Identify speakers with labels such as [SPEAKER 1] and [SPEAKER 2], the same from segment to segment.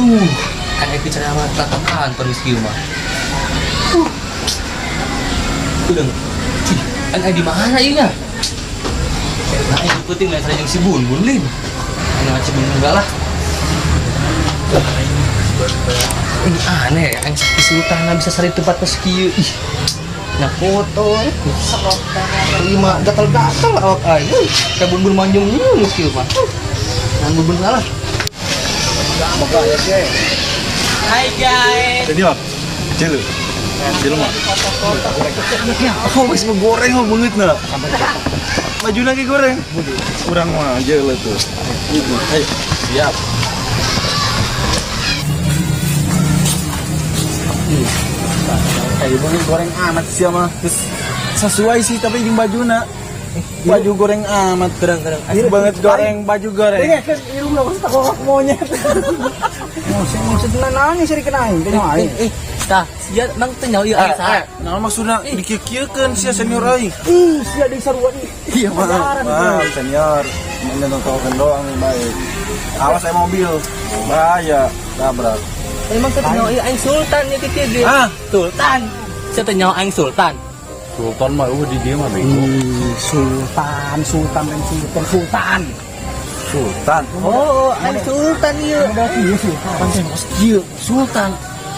[SPEAKER 1] Aduh, aing bicara sama telat kantor geus kieu mah. Udah. Ih, aing di mana ieu nya? Nah, aing penting lain jeung si Bun Bun lin. Aing si Bun enggak lah. Ini aneh ya, aing sakit sultan bisa sari tempat pas kieu. Ih. Nah kotor, lima gatal-gatal awak aing. Ka Bun Bun manjung geus kieu mah. Nah, Bun Bun salah. Hai guys.
[SPEAKER 2] Senior. Jelu. Jelu mah. Oh, geus mah goreng mah beungeut na. Baju lagi goreng. Urang mah jelu tuh. Ayo, siap. Kayak beungeut goreng amat sih mah. Terus sesuai sih tapi jeung bajuna. Baju goreng amat
[SPEAKER 1] Kadang-kadang
[SPEAKER 2] Asik banget goreng baju goreng.
[SPEAKER 3] Ini kan irung lo tak kok monyet. Maksud naon sih dikenain teh aing.
[SPEAKER 1] Tah, sia mang teu nyaho ieu aing saha.
[SPEAKER 2] Nah, maksudna dikieu-kieukeun sia senior aing.
[SPEAKER 3] Ih, sia deui sarua ih.
[SPEAKER 2] Iya, maaf, maaf senior. Ini nonton doang nih baik. Awas saya mobil. Bahaya, tabrak.
[SPEAKER 1] Emang teu nyaho ieu aing sultan ieu kieu ge.
[SPEAKER 2] Ah,
[SPEAKER 1] Sultan. Sia teu nyaho aing sultan.
[SPEAKER 2] Sultan mah eueuh di dieu mah bego.
[SPEAKER 3] Ih, sultan, sultan dan sultan, sultan.
[SPEAKER 2] Sultan.
[SPEAKER 1] Oh, aing sultan ieu.
[SPEAKER 3] Udah kieu sultan.
[SPEAKER 2] Pancen kos kieu, Sultan.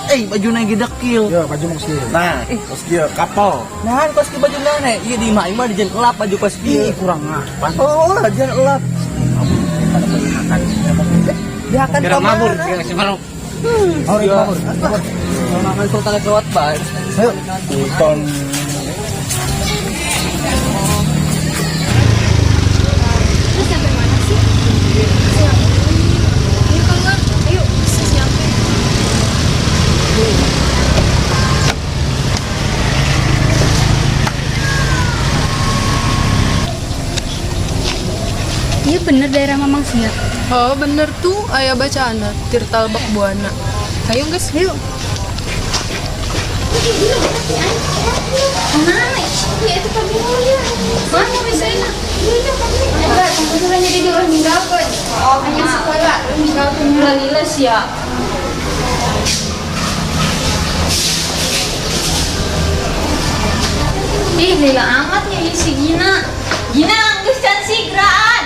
[SPEAKER 2] Eh, bajuna ge dekil.
[SPEAKER 3] Ya, baju mau kieu.
[SPEAKER 2] Nah, kos kieu kapal.
[SPEAKER 1] Nah, kos kieu baju nane. Ieu di imah imah dijieun elap baju kos kieu.
[SPEAKER 3] Ih, kurang ah.
[SPEAKER 1] Oh, dijieun elap. Dia akan
[SPEAKER 4] Kira mabur,
[SPEAKER 1] kemana?
[SPEAKER 4] kira si malu.
[SPEAKER 3] Oh, iya.
[SPEAKER 1] Makan sultan lewat bae.
[SPEAKER 2] Sultan.
[SPEAKER 5] Lu sampai mana sih? Ayo keluar, ayo bisa nyampe. Iya bener daerah Mamang Sia.
[SPEAKER 6] Oh bener tuh, ayah bacaan Tirta Lebak Buana. Ayo guys,
[SPEAKER 5] Ayo. Mana? Iya itu kami ya. Mana misalnya? Enggak, kebetulan jadi dia orang ninggalkan. Oh, hanya sekolah, ninggalkan lila sih ya. Ih, lila amatnya ini si Gina. Gina, geus can sigraan.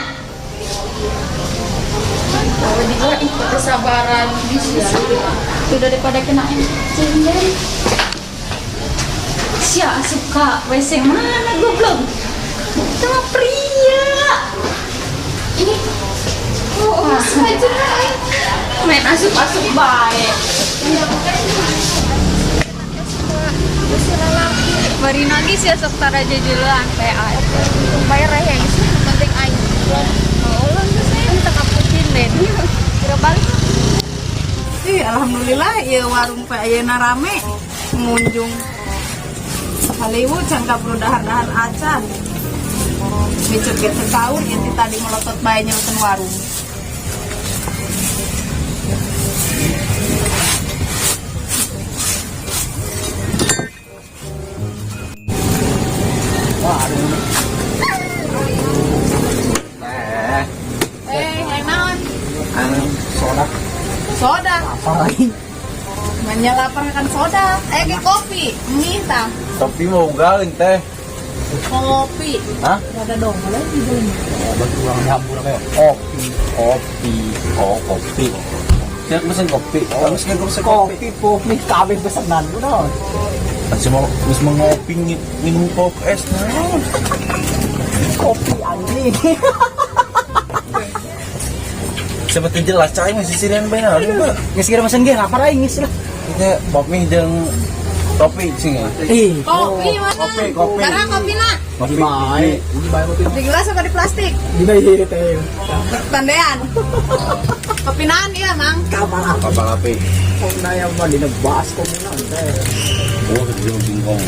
[SPEAKER 6] Oh, dia ikut kesabaran bisa.
[SPEAKER 5] Sudah daripada kena cengeng. Sia suka WC mana goblok? Itu mah pria. Ini oh, saja main asup-asup baik.
[SPEAKER 6] Bari nangis ya sok tara jejelan teh ai. Bayar yang sih penting aing. Oh, lah geus saya minta kapucin deh. Kira balik.
[SPEAKER 7] Ih, alhamdulillah ya warung teh ayeuna rame pengunjung. Haliwu can kaburu dahar-dahar acan. Micet ge teu kaur ieu ti tadi melotot bae nyeukeun warung. Eh, yang naon?
[SPEAKER 2] Anu soda.
[SPEAKER 7] Soda.
[SPEAKER 3] Lapar lagi.
[SPEAKER 7] Menyalapar kan soda. Eh, ke kopi. Mie tah.
[SPEAKER 2] Tapi mau galing teh.
[SPEAKER 7] Kopi.
[SPEAKER 2] Hah?
[SPEAKER 7] Ada dong, boleh dibeli.
[SPEAKER 3] Bagi orang dihambur apa ya?
[SPEAKER 2] Kopi, kopi, oh kopi. Siap mesen kopi. Oh, mesen mesen kopi.
[SPEAKER 3] Kopi kopi kabeh pesenan ku naon.
[SPEAKER 2] Masih mau geus mau ngopi minum kopi es naon.
[SPEAKER 3] Kopi anjing.
[SPEAKER 2] Seperti jelas cai masih sirian bae naon Pak.
[SPEAKER 3] Geus kira mesen ge lapar aing geus lah.
[SPEAKER 2] Kita kopi jeung topi sih ya.
[SPEAKER 3] Ih,
[SPEAKER 7] Kopi mana?
[SPEAKER 2] Kopi, kopi.
[SPEAKER 7] Sekarang kopi lah.
[SPEAKER 2] Kopi.
[SPEAKER 3] bae. Ini bae kopi.
[SPEAKER 7] Di gelas apa di plastik?
[SPEAKER 3] Dina ieu teh.
[SPEAKER 7] Tandean. Kopi naon iya, Mang?
[SPEAKER 3] Kapal apa?
[SPEAKER 2] Kapal api.
[SPEAKER 3] Kong na yang mah dina basko muna teh.
[SPEAKER 2] Oh, jeung bingkong.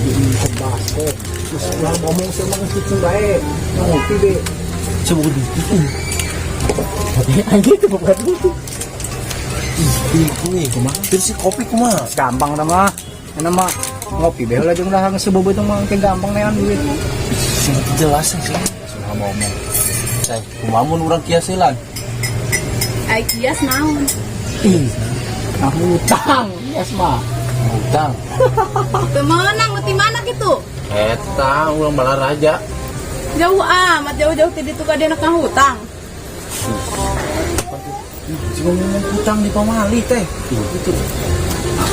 [SPEAKER 3] Di basko. Terus ulah ngomong sih emang kitu bae. Ngopi be.
[SPEAKER 2] Coba gitu.
[SPEAKER 3] Anjing itu bukan itu.
[SPEAKER 2] Bingung nih, kumaha? Terus si kopi kumaha?
[SPEAKER 3] Gampang dah mah. Ini mah ngopi be lah jeung dah geus beubeut mah kayak gampang nean duit.
[SPEAKER 2] Sing jelas sih. Sudah ngomong. Saya kumaha mun urang kiasilan?
[SPEAKER 7] Ai kias naon?
[SPEAKER 3] Ih, hutang, yes mah.
[SPEAKER 2] Hutang.
[SPEAKER 7] Teu meunang nu ti mana kitu?
[SPEAKER 2] Eta urang Balaraja.
[SPEAKER 7] Jauh amat jauh-jauh ti ditu ka dieu ka hutang.
[SPEAKER 2] Si ngomong hutang di pamali teh. Itu.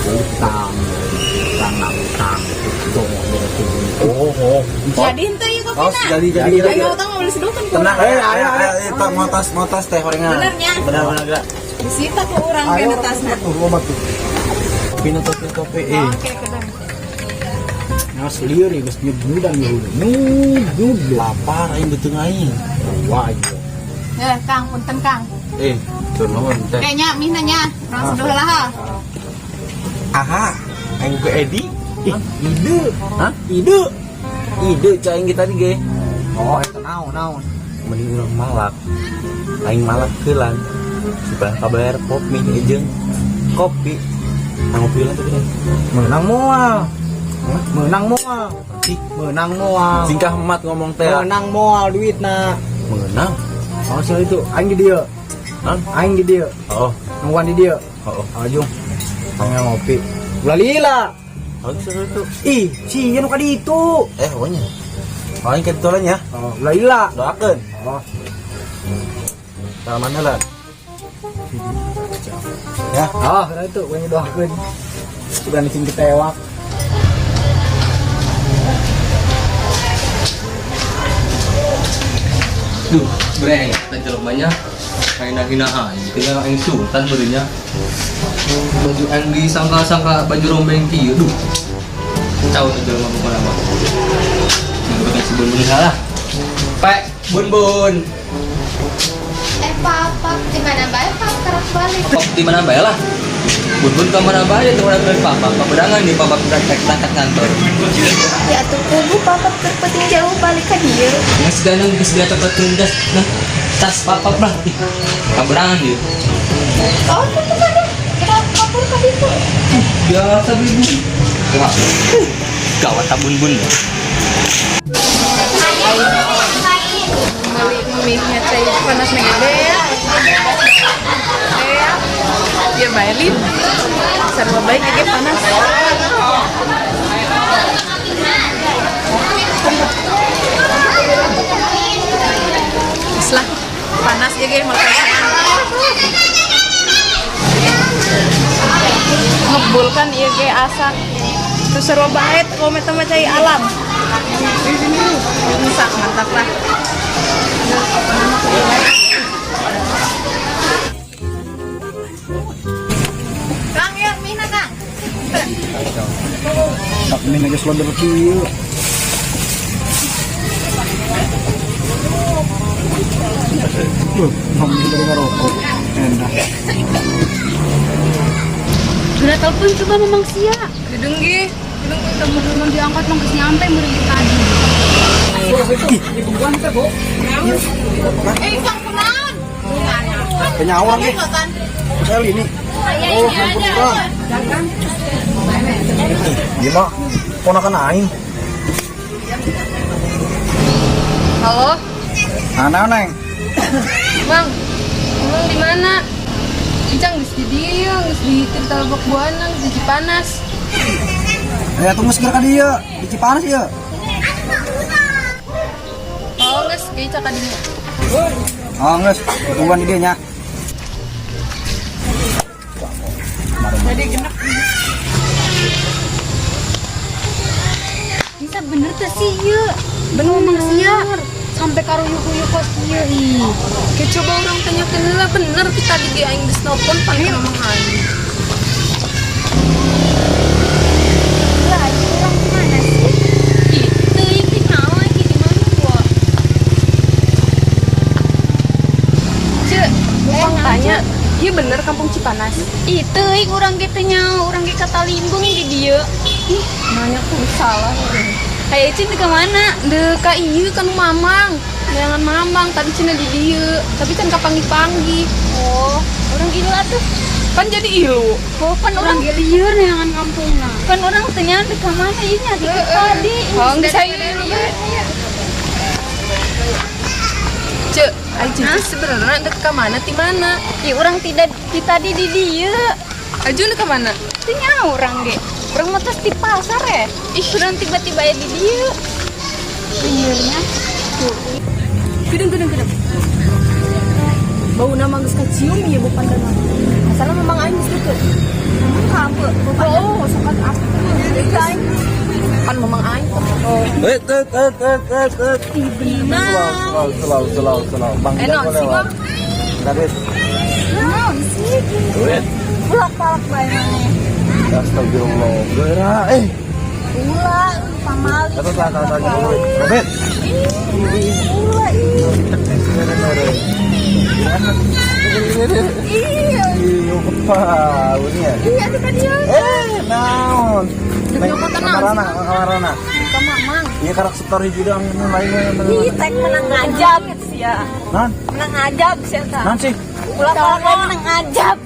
[SPEAKER 3] Hutang, hutang, hutang.
[SPEAKER 2] Oh, oh.
[SPEAKER 7] Jadi henteu ieu
[SPEAKER 2] Oh,
[SPEAKER 7] kopina.
[SPEAKER 2] jadi jadi.
[SPEAKER 7] Ayo hutang mah beli seduhkeun ku
[SPEAKER 2] Tenang,
[SPEAKER 7] urang.
[SPEAKER 2] eh, ayo, ayo, ayo, mau tas, mau tas teh horengan.
[SPEAKER 7] Benernya.
[SPEAKER 2] Bener, bener, bener.
[SPEAKER 7] Disita ku urang kena tasna.
[SPEAKER 3] Tuh, obat tuh.
[SPEAKER 2] Pina topi topi eh.
[SPEAKER 7] Oke, kedang.
[SPEAKER 3] Nah, seliur ya, geus nyug-nyudan ya. Nyug,
[SPEAKER 2] Lapar aing beuteung aing.
[SPEAKER 3] Wah, iya.
[SPEAKER 7] Eh, Kang, punten Kang.
[SPEAKER 2] Eh, tur nuhun teh.
[SPEAKER 7] Kayaknya mie nanya, urang seduh lah. Ha.
[SPEAKER 2] Aha, aing ke Edi.
[SPEAKER 3] Ih, ide.
[SPEAKER 2] Hah?
[SPEAKER 3] Ide.
[SPEAKER 2] Ide cai aing tadi ge.
[SPEAKER 3] Oh, eta naon, naon.
[SPEAKER 2] Mending urang malak. Aing malak heulan. Supaya kabayar pop mie jeung kopi. Nah, ngopi heula tuh deh.
[SPEAKER 3] Menang moal. Menang moal.
[SPEAKER 2] Ih,
[SPEAKER 3] Menang moal.
[SPEAKER 2] singkah emat ngomong teh.
[SPEAKER 3] Menang moal duitna.
[SPEAKER 2] Menang.
[SPEAKER 3] Oh, so itu aing di dieu.
[SPEAKER 2] Naon?
[SPEAKER 3] Aing di dieu.
[SPEAKER 2] Oh,
[SPEAKER 3] Nungguan di dieu.
[SPEAKER 2] oh.
[SPEAKER 3] Oh, jung. Aing ngopi. Ulah lila.
[SPEAKER 2] Oh, seru tuh.
[SPEAKER 3] Ih, si nu ka ditu.
[SPEAKER 2] Eh, pokoknya. Oh, aing kebetulan ya.
[SPEAKER 3] Oh, ulah lila.
[SPEAKER 2] Doakeun.
[SPEAKER 3] Oh,
[SPEAKER 2] Salaman heula. Ya.
[SPEAKER 3] oh, nah itu gue doakeun. Sudah sing ketewak.
[SPEAKER 1] Duh, breng, kita jelemanya kayak hina aing, tinggal aing sultan beureunnya. Baju aing disangka-sangka baju rombeng kieu, duh. Kacau tuh jelema pokokna mah. Nunggu si Bun-bun salah. Pak, Bun-bun.
[SPEAKER 5] Eh, papa, di mana bae pap kerak balik.
[SPEAKER 1] Pap di mana bae lah. Bun-bun ke mana bae tuh orang dari papa. Papedangan nih papa berangkat berangkat kantor.
[SPEAKER 5] Ya atuh kubu papa terpenting jauh balik ka dieu.
[SPEAKER 1] Nges ganang geus diatekeun das. Nah, tas papa lah. Ih, Papedangan ieu.
[SPEAKER 5] Oh, tuh kada. Kita kapur ka ditu.
[SPEAKER 1] Biasa bun. Wah. Gawat ta bun-bun.
[SPEAKER 7] Beli mie-nya cai panas nggak ya. Ya. Ya bailin. Sarua baik ge panas. Geus lah, panas ya ge makan. Ngebul kan ieu ge asak. Terus sarua bae kalau meta mah cai alam. Masak mantap lah. Kang ya, mina Kang.
[SPEAKER 3] Tak mie geus lodor kieu. Duh, ngomong dari ngerokok. Enak.
[SPEAKER 6] Udah telepon coba memang sia.
[SPEAKER 7] Gedung ge, gedung
[SPEAKER 6] Belum diangkat mah geus nyampe meureun tadi.
[SPEAKER 7] Eh, Kang kunaon?
[SPEAKER 3] Penyawa ge. Saya ini. Oh, handphone urang. Ieu mah ponakan aing.
[SPEAKER 6] Halo,
[SPEAKER 3] Nah, naon, Neng?
[SPEAKER 6] Bang. Emang di mana? Icang geus di dieu, geus di Tirta Lebak Buana, geus di Cipanas.
[SPEAKER 3] Ya tunggu segera ka dieu, di Cipanas ieu.
[SPEAKER 6] Oh, geus ge Ica ka dinya.
[SPEAKER 3] Oh, geus, tungguan di dieu nya.
[SPEAKER 7] Jadi genep.
[SPEAKER 6] Bisa bener tuh sih ieu. Bener emang sia. Sampai karuyuk-ruyuk kos kieu ih.
[SPEAKER 7] Oke, coba orang tanyakeun heula bener kita di ge aing geus nelpon pan ka Mamang aing.
[SPEAKER 5] Lah, ieu urang di mana sih?
[SPEAKER 6] Ih, teuing teh nyawa iki di mana gua?
[SPEAKER 7] Cek, numpang tanya, iya bener kampung Cipanas.
[SPEAKER 6] Ih, teuing urang ge teu nyaho, urang ge ka Talimbung di dieu.
[SPEAKER 7] Ih, nanya aku salah.
[SPEAKER 6] Kayak Icin di mana?
[SPEAKER 7] Deh, ka ieu kan Mamang. Jangan Mamang, tadi cina di dieu, tapi can kapanggih-panggih.
[SPEAKER 6] Oh, urang ilu atuh.
[SPEAKER 7] Pan jadi ilu.
[SPEAKER 6] Oh, pan urang
[SPEAKER 5] Urang ge lieur neangan kampungna.
[SPEAKER 6] pan urang teu nyaho di ka mana ieu nya di tadi.
[SPEAKER 7] Oh, geus hayu ilu bae. Cek, Ai Cici sebenarnya dek ka mana ti mana?
[SPEAKER 5] Ih, urang tidak di tadi di dieu.
[SPEAKER 7] Aju ka mana?
[SPEAKER 5] Teu nyaho urang ge. Urang mah tos di pasar ya. Ih, urang tiba-tiba aya di dieu. Liurnya.
[SPEAKER 6] Gedeng gedeng gedeng.
[SPEAKER 7] Bau nama geus kacium ieu bau pandan. Asalna memang aing geus deket.
[SPEAKER 6] Emang apa?
[SPEAKER 7] Oh, sokat apa tuh? Aing. Pan memang aing. Oh.
[SPEAKER 2] Eh, eh, eh, eh, eh, eh. Selalu, selalu, selalu, selalu, selalu. Bang
[SPEAKER 7] Eh,
[SPEAKER 2] Jago
[SPEAKER 7] naon sih,
[SPEAKER 2] lewat.
[SPEAKER 7] Bang?
[SPEAKER 2] Duit.
[SPEAKER 5] Naon sih?
[SPEAKER 2] Duit.
[SPEAKER 5] Bulak-balak bae maneh.
[SPEAKER 2] Astagfirullah. Geura, eh.
[SPEAKER 5] Ulah, pamali.
[SPEAKER 2] Tahu, tahu, tahu, tahu. Robert.
[SPEAKER 5] Ulah, ih.
[SPEAKER 2] Iya. Iya, ya.
[SPEAKER 5] Iya, itu tadi ya.
[SPEAKER 2] Eh, naon?
[SPEAKER 7] Dek nyokot naon sih,
[SPEAKER 2] Kamarana, kamarana.
[SPEAKER 5] Ka Mamang.
[SPEAKER 2] Iya, karak setor hiji doang ini lain
[SPEAKER 6] Ih, tek menang ngajab sia.
[SPEAKER 2] Naon?
[SPEAKER 6] Menang ngajab sia tah.
[SPEAKER 2] Naon sih?
[SPEAKER 6] Ulah palak menang ngajab.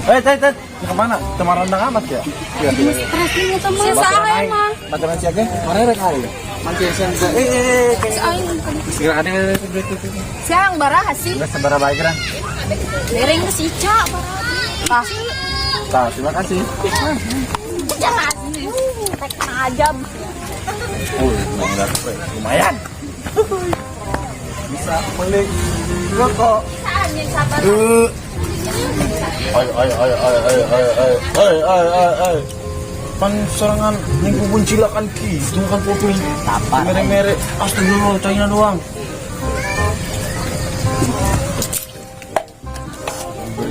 [SPEAKER 2] Eh, eh, eh, kemana? Temarandang amat ya? Iya, iya.
[SPEAKER 7] Si saha emang?
[SPEAKER 2] Baturan siapa? Mana rek aing? Eh, eh, eh,
[SPEAKER 7] Aing
[SPEAKER 2] segera ada
[SPEAKER 7] siang baraha sih.
[SPEAKER 2] Geus sabaraha bae geura?
[SPEAKER 5] Bereng geus Ica.
[SPEAKER 7] Tah.
[SPEAKER 2] Tah, terima kasih.
[SPEAKER 5] Jangan. Tek ngajab.
[SPEAKER 2] Oh, lumayan. Bisa beli rokok. Eh. Ayo, ayo, ayo, ayo, ayo, ayo, ayo, ayo, ayo, ayo, ayo. Pan serangan ning kubun cilakan gitu kan foto mere-mere. Astagfirullah, China doang.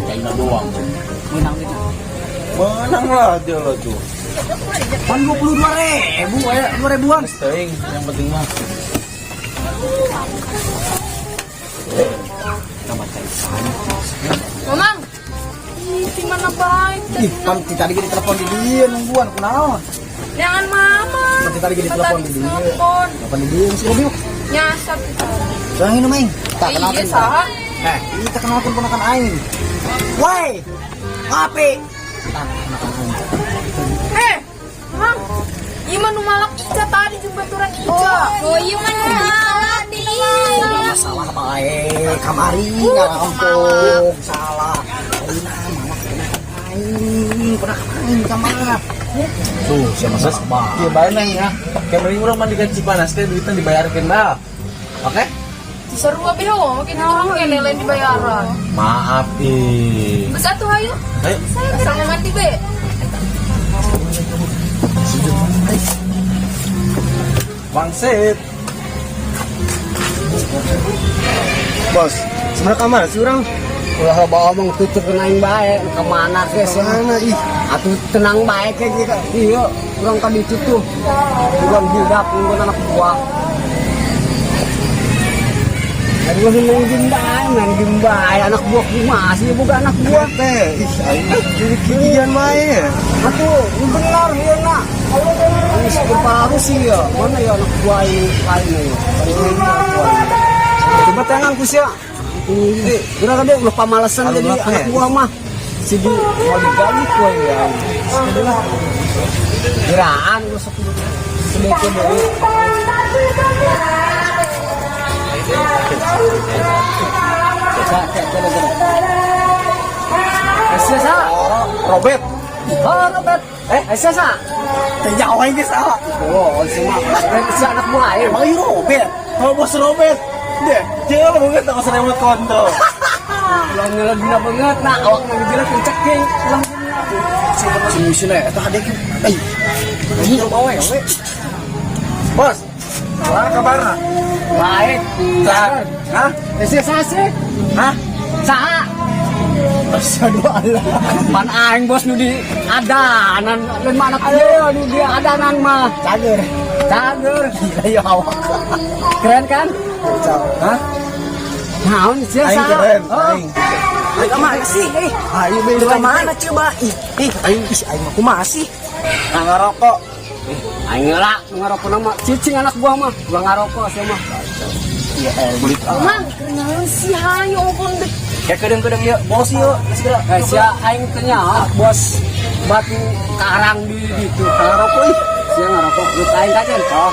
[SPEAKER 2] China doang.
[SPEAKER 3] Menang kita.
[SPEAKER 2] Menang lah dia lah tuh.
[SPEAKER 3] Pan 22 ribu, ya 2 ribuan.
[SPEAKER 2] Teuing, yang penting mah.
[SPEAKER 7] Mamang. Ih, di mana bae?
[SPEAKER 3] Ih, pan tadi kita telepon di dia nungguan kunaon.
[SPEAKER 7] Jangan mama.
[SPEAKER 3] Pan tadi kita telepon di dia.
[SPEAKER 7] Telepon.
[SPEAKER 3] Telepon di dia si Robi.
[SPEAKER 7] Nyasap kita.
[SPEAKER 3] Saha ini main? Tak
[SPEAKER 7] Iya,
[SPEAKER 3] kenalkan.
[SPEAKER 7] saha?
[SPEAKER 3] Eh, ini tak kenalkan ponakan aing. Woi, api. Tak ponakan aing.
[SPEAKER 7] Eh, Mang. Ieu mah nu malak Ica tadi jeung baturan Ica.
[SPEAKER 5] Oh, iya mah nu malak di
[SPEAKER 3] Masalah bae kamari ngalampung salah. Aing malak ponakan aing, ponakan aing kamar.
[SPEAKER 2] Tuh,
[SPEAKER 3] Siapa salah?
[SPEAKER 2] Iya, bae neng ya. Kayak mending urang mandi ke Cipanas teh duitnya dibayarkeun dah. Oke?
[SPEAKER 7] Seru abi ho, makin urang kene lain dibayaran.
[SPEAKER 2] Maaf ih.
[SPEAKER 7] Geus atuh hayu.
[SPEAKER 2] Ayo.
[SPEAKER 7] Sama mandi be.
[SPEAKER 2] Wangsit.
[SPEAKER 1] Bos, sebenarnya kamar sih orang.
[SPEAKER 3] Ulah loba omong tutur aing bae kemana ke
[SPEAKER 1] Mana ih?
[SPEAKER 3] Atuh tenang bae ke gitu. Iya, urang ka ditu tuh. Bukan budak, bukan anak buah. Aduh, main game bae, main game bae. Anak buah kumaha sih, bukan anak buah.
[SPEAKER 1] Teh, ih aing jadi kikian bae.
[SPEAKER 3] Atuh, ini benar ya nak. Ini separuh sih ya. Mana ya anak buah ini lainnya ya. Ini anak buah ini. Coba tangan ku sia. Gerak dia ulah pamalesan
[SPEAKER 1] Kalau
[SPEAKER 3] jadi
[SPEAKER 1] berapa
[SPEAKER 3] anak
[SPEAKER 1] ya?
[SPEAKER 3] buah mah. Si di mau digali ku ya. Lah. Geraan gua sok sedikit deui. Sa, sa, sa, sa. Sa.
[SPEAKER 2] Robert.
[SPEAKER 3] Oh, Robert. Eh, sa, sa.
[SPEAKER 1] Teh jauh aing geus ah.
[SPEAKER 3] Oh, semua. Si anak buah ya.
[SPEAKER 1] Emang ieu Robert.
[SPEAKER 2] Kalau bos Robert. Deh, jangan banget aku remote kontrol.
[SPEAKER 3] Ulah ngelegna banget nah awak ngejelek ngeceking. Ulah
[SPEAKER 1] Si musuhna eta adek. Eh. Ini bawa ya, we.
[SPEAKER 2] Bos. Wah, kabarna?
[SPEAKER 3] Baik.
[SPEAKER 2] Sehat. Hah?
[SPEAKER 3] Eh, si sa sih.
[SPEAKER 2] Hah?
[SPEAKER 3] Sa.
[SPEAKER 1] Asyhadu alla.
[SPEAKER 3] Pan aing bos nu di adanan lain mah anak ieu nu di adanan mah.
[SPEAKER 1] Cager.
[SPEAKER 3] Cager.
[SPEAKER 1] Gila ya awak.
[SPEAKER 3] Keren kan?
[SPEAKER 2] Hah?
[SPEAKER 3] Naon sia
[SPEAKER 2] Aing
[SPEAKER 3] sa?
[SPEAKER 2] keren,
[SPEAKER 3] Oh.
[SPEAKER 2] aing.
[SPEAKER 1] Aing kamana sih? Eh,
[SPEAKER 3] Ayo be
[SPEAKER 1] ka mana coba? Ih, ih, aing ih aing mah kumaha sih?
[SPEAKER 2] Nah, ngerokok.
[SPEAKER 3] Aing ngelak nu ngarokok mah cicing anak buah mah. Ulah ngarokok sia mah.
[SPEAKER 1] Iya, beli.
[SPEAKER 7] Mang, kenalan sih hayu omong dek.
[SPEAKER 1] Ya kedeng-kedeng ya, bos yuk, segera.
[SPEAKER 3] Eh sia aing teh nya bos batu karang di ditu.
[SPEAKER 1] Ngarokok ih.
[SPEAKER 3] Sia ngarokok lu aing kajen. Oh.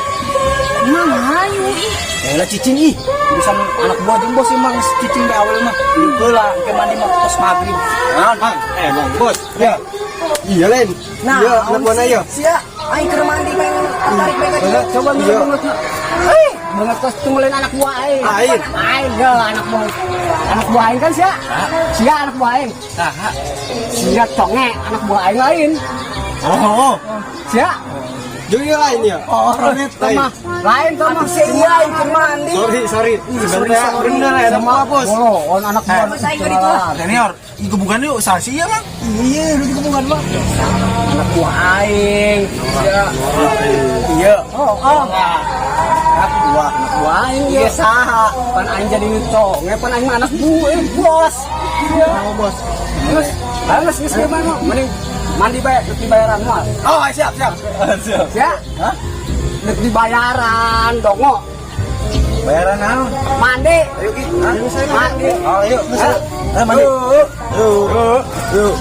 [SPEAKER 5] Mah hayu ih.
[SPEAKER 3] Eh lah cicing ih. Urusan anak buah jeung bos emang cicing be awal mah. Hidup heula engke mandi mah tos maghrib.
[SPEAKER 2] Naon, Mang? Eh, Bang, bos. Ya. Iya lain.
[SPEAKER 3] Nah,
[SPEAKER 2] iya, anak buah ya.
[SPEAKER 3] Sia, aing keur mandi bae tarik bae ka dieu. Coba
[SPEAKER 2] Iya.
[SPEAKER 3] banget. Eh, banget tos tungguin anak buah aing.
[SPEAKER 2] Aing.
[SPEAKER 3] Aing ya anak buah. Anak buah aing kan sia? Sia anak buah aing.
[SPEAKER 1] Saha?
[SPEAKER 3] Sia conge anak buah aing lain.
[SPEAKER 2] Oh.
[SPEAKER 3] Sia.
[SPEAKER 2] Jeung ieu lain ya. Oh, lain.
[SPEAKER 3] Mah, lain tuh mah. Sia aing keur mandi.
[SPEAKER 2] Sorry, sorry. Sebenarnya bener ya, anak buah, bos.
[SPEAKER 3] Bolo, anak buah.
[SPEAKER 2] Senior, ieu bukan yuk sasi ya, Mang?
[SPEAKER 3] Iya, lu juga bukan mah. Anak buah aing. Iya. Iya. Oh, oh. Anak buah aing iya saha. Pan aing jadi nito. Nge pan aing mah anak buah, eh, bos. Iya. Bos. Terus, geus geus kieu mah mending mandi bae rek dibayaran moal.
[SPEAKER 2] Oh, siap, siap. Siap.
[SPEAKER 3] Ya?
[SPEAKER 2] Hah?
[SPEAKER 3] Rek dibayaran dongo.
[SPEAKER 2] Bayaran naon?
[SPEAKER 3] Mandi.
[SPEAKER 2] Ayo, Ki. Hah?
[SPEAKER 3] Mandi.
[SPEAKER 2] Oh, ayo. Ayo, mandi. Yuk. Yuk. Yuk.